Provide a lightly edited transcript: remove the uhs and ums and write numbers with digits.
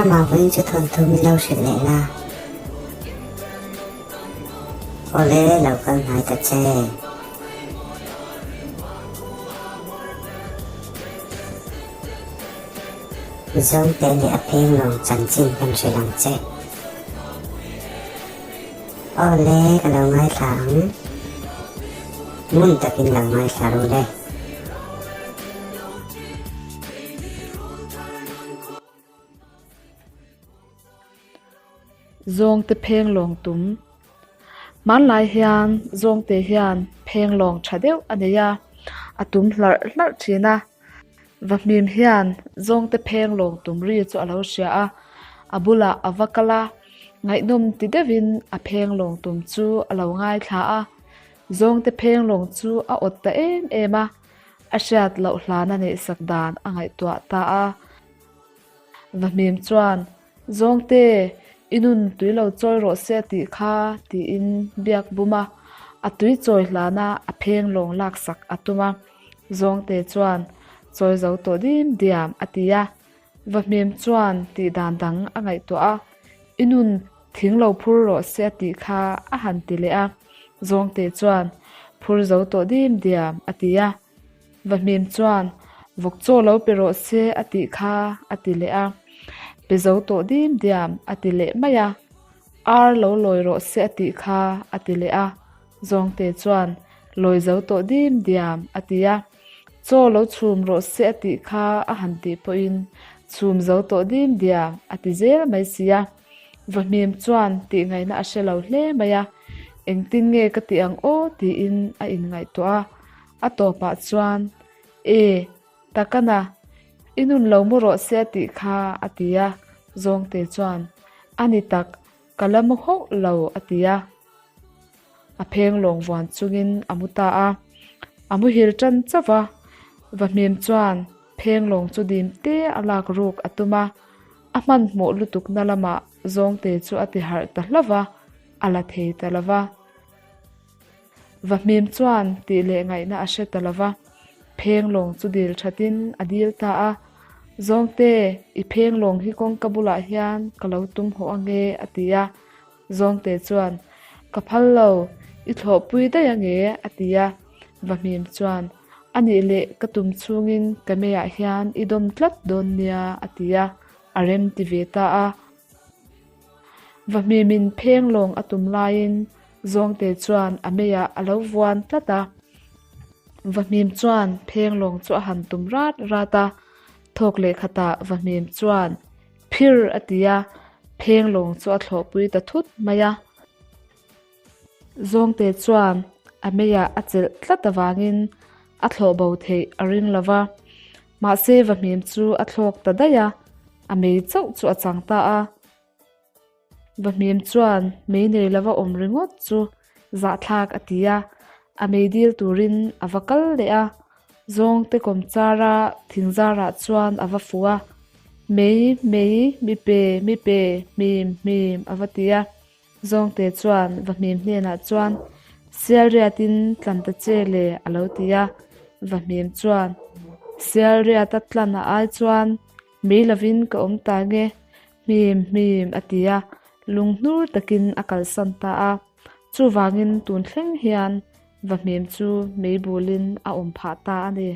Mama vawiin chu thawnthu min lo hrilh leh la. Awle lo kal hnai ta che. Zawngte leh a phenglawng chanchin kan hrilh ang che. Awle ka lo ngaithla ang. Ngun takin lo ngaithla ru le. Zawngte phenglawng tum. Hmanlai hian zawngte hian phenglawng tha deuh a nei a, a tum hlarh hlarh thin a. Vahmim hian zawngte phenglawng tum ri chu a lo hria a, a bulah a va kal a, ngaihnawm ti deuhin a phenglawng tum chu a lo ngaithla a. Zawngte phenglawng chu a awt ta em em a, a hriat loh hlana neihsak dan a ngaihtuah ta a. Vahmim chuan, Zawngte, i nun tui lo chawi rawh se a tih kha, tiin biak bum a, a tui chawi hlana a phenglawng laksak a tum a. Zawngte chuan, Chawi zo tawh dim diam, a ti a. Vahmim chuan tih dan dang a ngaihtuah a, I nun thing lo phur rawh se a tih kha a han ti leh a. Zawngte chuan, Phur zo tawh dim diam, a ti a. Vahmim chuan, Vawk chaw lo pe rawh se a tih kha, a ti leh a. Pe zo tawh dim diam, a ti leh mai a. Ar lo lawi rawh se a tih kha, a ti leh a. Zawngte chuan, Lawi zo tawh dim diam, a ti a. Chaw lo chhum rawh se a tih kha a han tih pawhin, Chhum zo tawh dim diam, a ti zel mai si a. Vahmim chuan tih ngaihna a hre lo hle mai a, Engtin nge ka tih ang aw? tiin a inngaihtuah a. A tawpah chuan, E, takana, i nun lo mu rawh se a tih kha, a ti a. Zawngte chuan, A ni tak, ka la mu hauh lo, a ti a. A pheng lawng vuan chungin a mu ta a. A muhil tan chauh va, Vahmim chuan pheng lawng chu dim te a lak ruk a tum a. A hmanhmawh lutukna lamah Zawngte chu a ti harh ta hlauh va, a la thei ta lo va. Vahmim chuan tih leh ngaihna a hre ta lo va, phenglawng chu dil thatin a dil ta a, Zawngte, i phenglawng hi kawngka bulah hian ka lo tum hawh ange, a ti a. Zawngte chuan, Ka phal lo, i thlawhpui daih ange, a ti a. Vahmim chuan, A nih leh ka tum chhungin ka meiah hian i dawm tlat dawn nia, a ti a, a rem ti ve ta a. Vahmimin phenglawng a tum laiin Zawngte chuan a meiah a lo vuan tlat a. Vahmim chuan phenglawng chu a han tum rat rat a, thawk leh khatah Vahmim chuan phir a ti a, phenglawng chu a thlawhpui ta thut mai a. Zawngte chuan a meiah a chelh tlat avangin a thlawh bo theih a ring lo va, mahse Vahmim chu a thlawk ta daih a, a mei chauh chu a chang ta a. Vahmim chuan mei nei lova awm ringawt chu zahthlak a ti a, a mei dil turin a va kal leh a, zawngte kawmchara thingzarah chuan a va fuh a, Mei, mei, mi pe, mi pe, hmim, hmim a va ti a. Zawngte chuan Vahmim hnenah chuan Sialriatin tlan ta che le a lo ti a, Vahmim chuan Sialriata tlan a ai chuan mei lovin ka awm ta nge hmim hmim a ti a, lunghnur takin a kalsan ta a. Chuvangin tun thleng hian Vahmim chu mei bulin a awm phah ta a ni.